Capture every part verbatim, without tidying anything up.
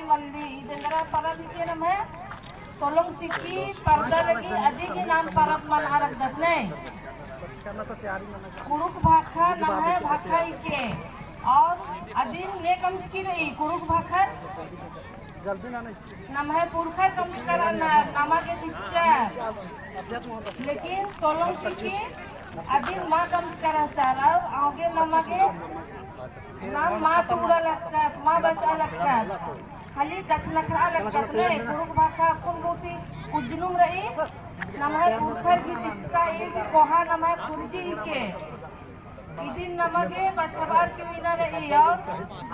मल्ली, ईद एन्दरा परब हिके नम्है तोलोंग सिकी परदा लगी अदिगे नाम परब मना लगदत ने। कुँड़ुख़ भाखा नम्है भाखा हिके और अदिन ने कमचकी रई कुँड़ुख़ भाखा। नम्है पुरखर कमचकर रअनर, नमा गे चिच्चर। लेकिन तोलोंग सिकी अदिन मा कमचकर रहचर, औंगे नमा गे नाम मा तुड़ा लगदत, मा बचा लगदत। खाली कछनखरआ लगदत ने, कुँड़ुख़ भाखा अक्कुन गूटी उज्जनुम रई, नम्है पुरखर गही चिच्चका ईद कोहा नम्है खुर्जी हिके। इदिन नमा गे बछाबअर की उइना रई और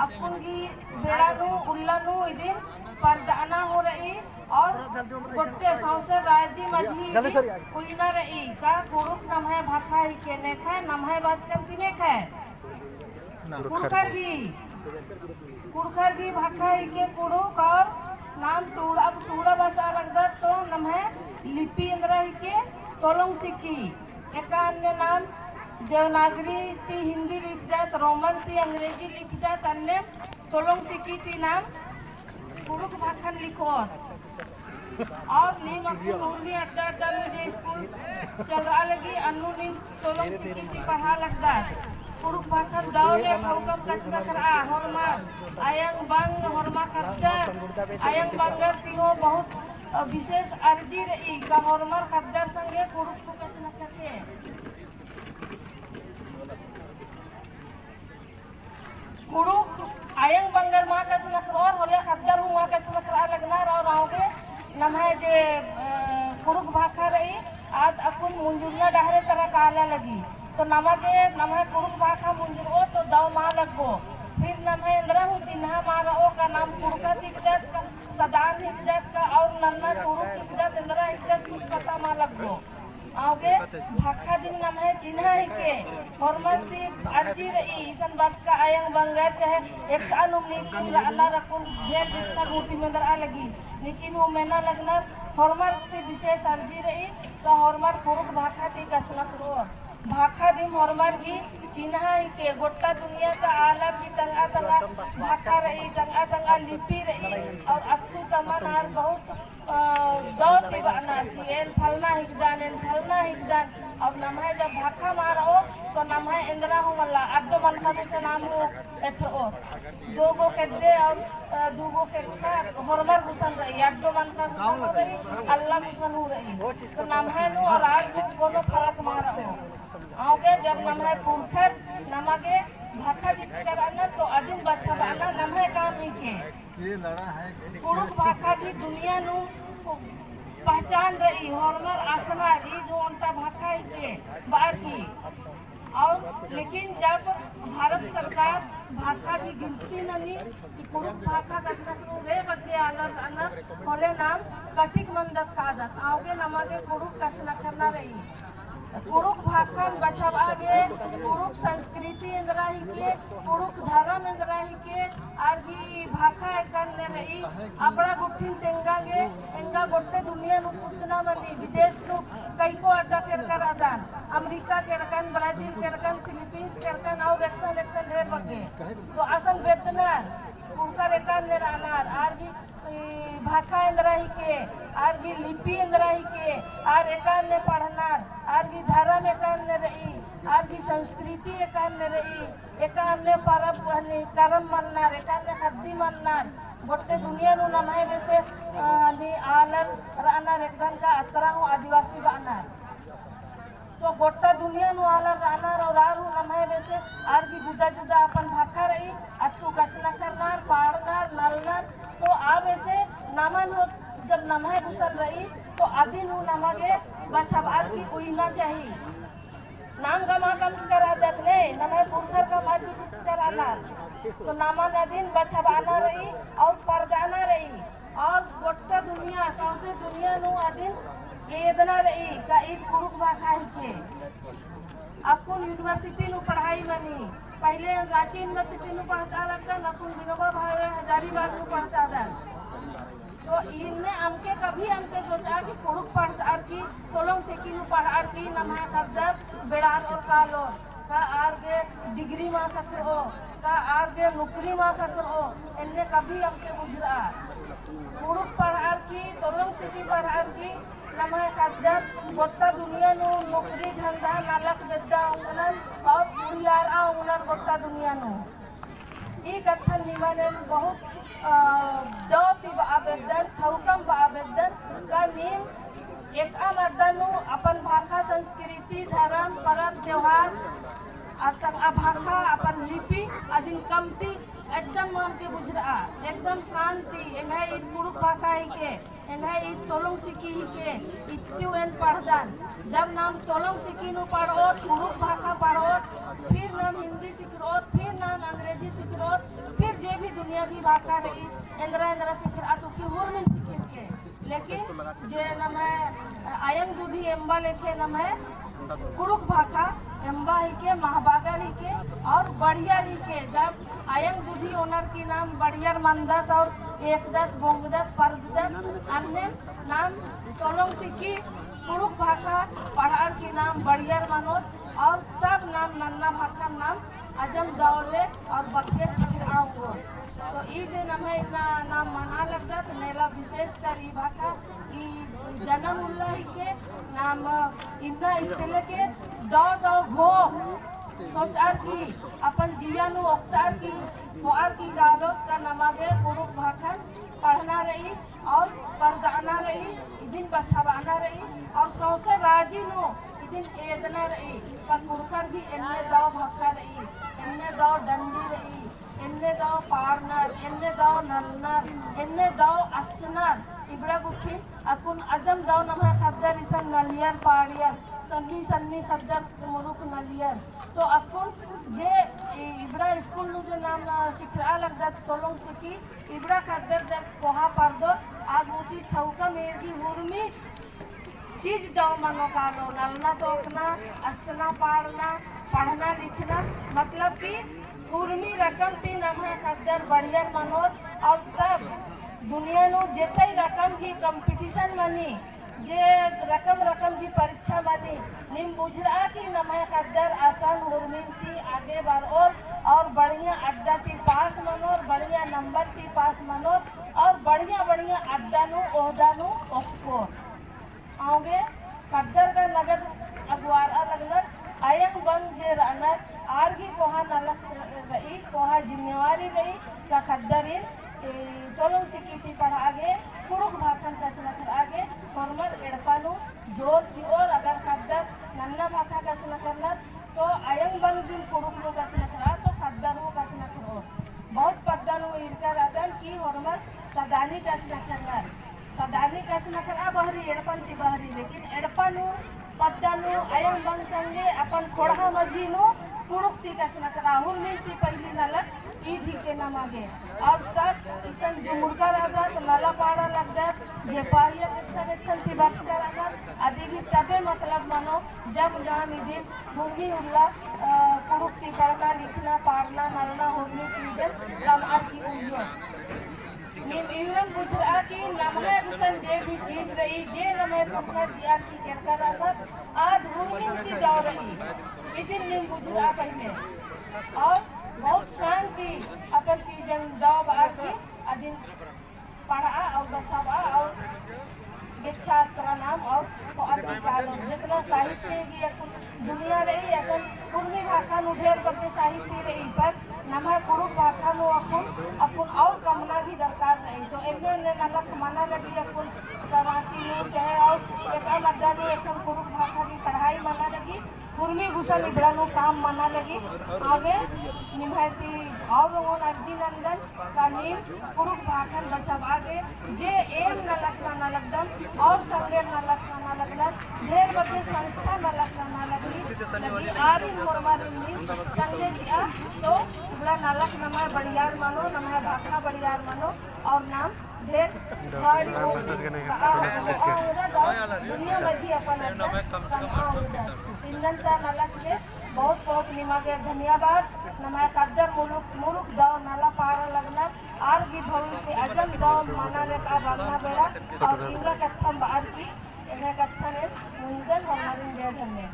अक्कुन गही बेड़ा नू उल्ला नू इदिन परदअना हूँ रई और गोट्टे सौंसे राजी मझी इदिन उइना रई का कुँड़ुख़ नम्है भाखा हिके नेखय, नम्है बाचकन ती नेखय। कुँड़ुख़र गही, कुँड़ुख़र गही भाखा हिके कुँड़ुख़ और नाम तुड़ा, अब तुड़ा बचा लगदत तो नम्है लिपि एन्दरा हिके तोलोंग सिकी। एका अन्ने नाम देवनागरी ती हिंदी लिखदत, रोमन ती अंग्रेजी लिखदत, अन्ने तोलोंग सिकी ती नाम कुँड़ुख़ भाखन लिखोत। और नीम अक्कुन उर्मी अड्डा अड्डा नू जे स्कूल चलरआ लगी, अन्नु नीम तोलोंग सिकी ती पढ़ा लगदत। कुँड़ुख़ भाखन दव ने ख़ौकम कछनखरआ, होरमर अयंग बंग, होरमा ख़द्दर, अयंग बंगर ती हूँ बहुत विशेष अर्जी रई का होरमर ख़द्दर संगे कुँड़ुख़ नू कछनखरके। कुँड़ुख़ अयंग बंगर मा कछनखरओर, होले ख़द्दर हूँ मा कछनखरआ लगनर और औंगे नम्है जे, अ, कुँड़ुख़ भाखा रई, आद अक्कुन मुंजुरना डहरे तरा काला लगी। तो नमा गे नम्है कुँड़ुख़ भाखा मुंजुरओ तो दव मा लग्गो। फिर नम्है एन्दरा हूँ चिन्हा मा रओ का नाम कुँड़ुख़ हिकदत का सदान हिकदत का और नन्ना कुँड़ुख़ हिकदत, एन्दरा हिकदत कुछ पता मा लग्गो। औंगे भाखा दिम नम्है चिन्हा हिके, होरमर ती अर्जी रई, इसन बरचका अयंग बंगर चाहे एकसआ नू नीम रअनर अक्कुन भेंट भिक्षा गूटी मेंदरआ लगी, लेकिन हूँ मेना लगनर होरमर ती विशेष अर्जी रई, तो होरमर कुँड़ुख़ भाखा ती कछनखरओर। भाखा दिम होरमर गही चिन्हा हिके, गोट्टा दुनिया ता आलर गही तंगआ तंगआ भाखा रई, तंगआ तंगआ लिपि रई, और अक्कु समान आर बहुत अ, दव ती बअनर कि एन फलना हिकदन, एन फलना हिकदन। अब नम्है जब भाखा मा रओ, तो नम्है एन्दरा हूँ मल्ला, अड्डो मनखा बेसे नाम हूँ एथरओ। दो गो केद्दे और, अ, दू गो केद्दा होरमर गुसन रई, अड्डो मनखा गुसन हूँ रई, अल्ला गुसन हूँ रई। तो नम्है नू और आर नू कोनो फरक मा रओ। औंगे जब नम्है पुरखर नमा गे भाखा चिच्चकर रअनर, तो अदिन बछाबअना नम्है काम हिके। कुँड़ुख़ भाखा गही दुनिया नू पहचान रई, होरमर अख़नर ई जो ओन्टा भाखा हिके बअर की। और लेकिन जब भारत सरकार भाखा गही गिनती ननी कि कुँड़ुख़ भाखा कछनखरओर बग्गे आलर रअनर, होले नाम कटिक मनदत कादत, औंगे नमा गे कुँड़ुख़ कछनखरना रई। कुँड़ुख़ भाखन बछाबआ गे, कुँड़ुख़ संस्कृति एन्दरा हिके, कुँड़ुख़ धरम एन्दरा हिके, आर गही भाखा एकन्ने रई, अबड़ा गुट्ठिन तेंगा गे, एंगा गोट्टे दुनिया नू पुतना मनी, विदेश नू कइको अड्डा केरका रअदन, अमरीका केरकन, ब्राजील केरकन, फिलीपींस केरकन, और एकसन एकसन ढेर बग्गे। तो असन बेद्दनर, कुँड़ुख़र एकन्ने रअनर, आर गही ई भाखा एन्दरा हिके, आर गही लिपि एन्दरा हिके, आर एकन्ने पढ़नर, आर गही धरम एकन्ने रई, आर गही संस्कृति एकन्ने रई, एकन्ने परब हनी करम मननर, एकन्ने ख़द्दी मननर, गोट्टे दुनिया नू नम्है बेसे, अ, हनी आलर रअनर, एकदन का अतरा हूँ आदिवासी बअनर। तो गोट्टा दुनिया नू आलर रअनर और आर हूँ नम्है बेसे आर गही जुदा जुदा अपन भाखा रई, अत्तु कछनखरनर, पाड़नर, नलनर, तो आ बेसे नमन हूँ जब नम्है गुसन रई, तो अदिन हूँ नमा गे बछाबअर की उइना चाही। नाम गा मा कमचकर रअदत ने, नम्है पुरखर गा मा चिच्चकर रअनर, तो नमन अदिन बछाबअना रई और परदअना रई। और गोट्टा दुनिया, सौंसे दुनिया नू अदिन एदना रई का ईद कुँड़ुख़ भाखा हिके। अक्कुन university नू पढ़ाई मनी, पहिले राँची university नू पढ़ता लगदन, अक्कुन विनोबा भावे हजारीबाग नू पढ़तादन। तो इन्ने अमके कभी अमके सोचआ कि कुँड़ुख़ पढ़तअर की, तोलोंग सेकी नू पढ़अर की, नम्है ख़द्दर बेड़ार और कालोर का आर गे degree मा ख़क्खरओ, आर गे नौकरी मा खतरओ, एन्ने कभी अमके बुझरआ। कुँड़ुख़ पढ़अर की, तोलोंग सिकी पढ़अर की, नम्है ख़द्दर गोट्टा दुनिया नू नौकरी धंधा नलख बेद्दा ओंगनर और उड़ियारआ ओंगनर गोट्टा दुनिया नू। ई कत्थन निमन एन बहुत, अ, दव ती बआ बेद्दन, ठौकम बआ बेद्दन, का नीम एकअम अड्डा नू अपन भाखा, संस्कृति, धरम, परब, त्योहार, अतंग आ भाखा, अपन लिपि, अदिन कमती एकदम अमके बुझरआ, एकदम शांति, एंग्है ईद कुँड़ुख़ भाखा हिके, एंग्है ईद तोलोंग सिकी हिके, इत्तिउ एन पढ़दन। जब नाम तोलोंग सिकी नू पढ़ओत, कुँड़ुख़ भाखा पढ़ओत, फिर नाम हिंदी सिखरओत, फिर नाम अंग्रेजी सिखरओत, फिर जे भी दुनियावी भाखा रई, एन्दरा एन्दरा सिखरआ तो की हुरमिन सिखिरके। लेकिन जे नम्है अयंग दुधी एम्बा लेखे नम्है कुँड़ुख़ भाखा एम्बा हिके, महबागर हिके और बढ़ियर हिके। जब अयंग दुधी ओनर की नाम बढ़ियर मनदत और एकदत, बोंगदत, परददत, अन्नेम नाम तोलोंग सिकी कुँड़ुख़ भाखा पढ़अर की नाम बढ़ियर मनोत और तब नाम नन्ना भाखा नाम अजम दव ले और बग्गे सिखरआ ओंगोत। तो ई जे नम्है इन्ना नाम मना लगदत, नेला विशेषकर ई भाखा, ई जनम उल्ला हिके, नाम इन्ना इस्ते लेके दव दव घो सोचअर की, अपन जिया नू ओक्तअर की, होअर की गालोत का नमा गे कुँड़ुख़ भाखन पढ़ना रई और परदअना रई, इदिन बछाबअना रई और सौंसे राजी नू इदिन एदना रई, का कुँड़ुख़र गही एन्ने दव भाखा रई, एन्ने दव डंडी रई, एन्ने दव पाड़नर, एन्ने दव नलनर, एन्ने दव असनर, इबड़ा गुट्ठी अक्कुन अजम दव नम्है ख़द्दर इसन नलियर पाड़ियर, सन्नी सन्नी ख़द्दर मुरुख नलियर। तो अक्कुन जे इ-, इबड़ा स्कूल नू जे नाम सिखरआ लगदत तोलोंग सिकी, इबड़ा ख़द्दर जब कोहा परदोत, आद गूटी ठौकम एरगी हुरमी चीज दव मनो कालो, नलना तोकना, असना पाड़ना, पढ़ना लिखना, मतलब कि हुरमी रकम ती नम्है ख़द्दर बढ़ियर मनोर। और तब दुनिया नू जेतई रकम की competition मनी, जे रकम रकम की परीक्षा मनी, नीम बुझरआ कि नम्है ख़द्दर असन हुरमिन ती आगे बरओर और बढ़िया अड्डा ती पास मनोर, बढ़िया नंबर ती पास मनोर और बढ़िया बढ़िया अड्डा नू ओहदा नू ओक्कोर। औंगे ख़द्दर गा नगद अगुवारआ लगनर, अयंग बंग जे रअनर, आर गही कोहा नलख रई, कोहा जिम्मेवारी रई, का ख़द्दरिन, ए, तोलोंग सिकी ती पढ़आ गे, कुँड़ुख़ भाखन कछनखरआ गे, होरमर एड़पा नू जोर चिओर। अगर ख़द्दर नन्ना भाखा कछनखरनर, तो अयंग बंग दिम कुँड़ुख़ नू कछनखरआ, तो ख़द्दर हूँ कछनखरओर। बहुत पद्दा नू ईरका रअदन कि होरमर सदानी कछनखरनर। सदानी कछनखरआ बहरी, एड़पन ती बहरी, लेकिन एड़पा नू, पद्दा नू, अयंग बंग संगे अपन ख़ोंड़हा मझी नू कुँड़ुख़ ती कछनखरआ, हुरमिन ती पहली नलख ईद हिके नमा गे। और तब इसन जुमुड़का रअदत, नला पाड़ा लगदत, जे पाहिया गुच्छा गुच्छन ती बरचका रअदत, अदी गही तबे मतलब मनो, जब नाम इदिन हुरमी उल्ला, अ, कुँड़ुख़ ती पढ़ना, लिखना, पाड़ना, नलना, हुरमी चीजन कमअर की उइयोर। नीम इवरन बुझरआ कि नम्है गुसन जे भी चीज रई, जे नम्है पुरखा जिया की केरका रअदत, आद हुरमिन ती दव रई। इदिन नीम बुझरआ पहिले। और बहुत शांति अपन चीजन दव बअर की अदिन पढ़आ और बछाबआ और गेच्छा अतरा नाम और होअर की चालो। जेतना साहित्य गही अक्कुन दुनिया रई, असन उर्मी भाखा नू ढेर बग्गे साहित्य रई, पर नम्है कुँड़ुख़ भाखा नू अक्कुन, अक्कुन और कमना गही दरकार रई। तो एन्ने एन्ने नलख मना लगी अक्कुन राँची नू, चाहे और एका मद्दा नू असन कुँड़ुख़ भाखा गही पढ़ाई मना लगी। उर्मी गुसन इबड़ा नू काम मना लगी। आगे निम्है ती और ओन अर्जी नंदन का नीम कुँड़ुख़ भाखन बछाबआ गे जे एम नलख नना लगदन और संगेर नलख नना लगदन, ढेर बग्गे संस्था नलख नना लगली, लगी आरिन होरमारिन नीम संगे चिआ तो इबड़ा नलख नम्है बढ़ियार मनो, नम्है भाखा बढ़ियार मनो और नाम ढेर भारी दुनिया मझी अपन अड्डा कमआ ओंगदत। इन्नन ता नलख ले बहुत बहुत निमा गे धन्यवाद। नम्है ख़द्दर मुलुख मुरुख दव नला पाड़ा लगनर, आर गही भविष्य अजम दव मना लेका बरना बेड़ा और इवरा कत्थन बअर की एन्ने कत्थन एन मुंदन होरमारिन जय धन्य।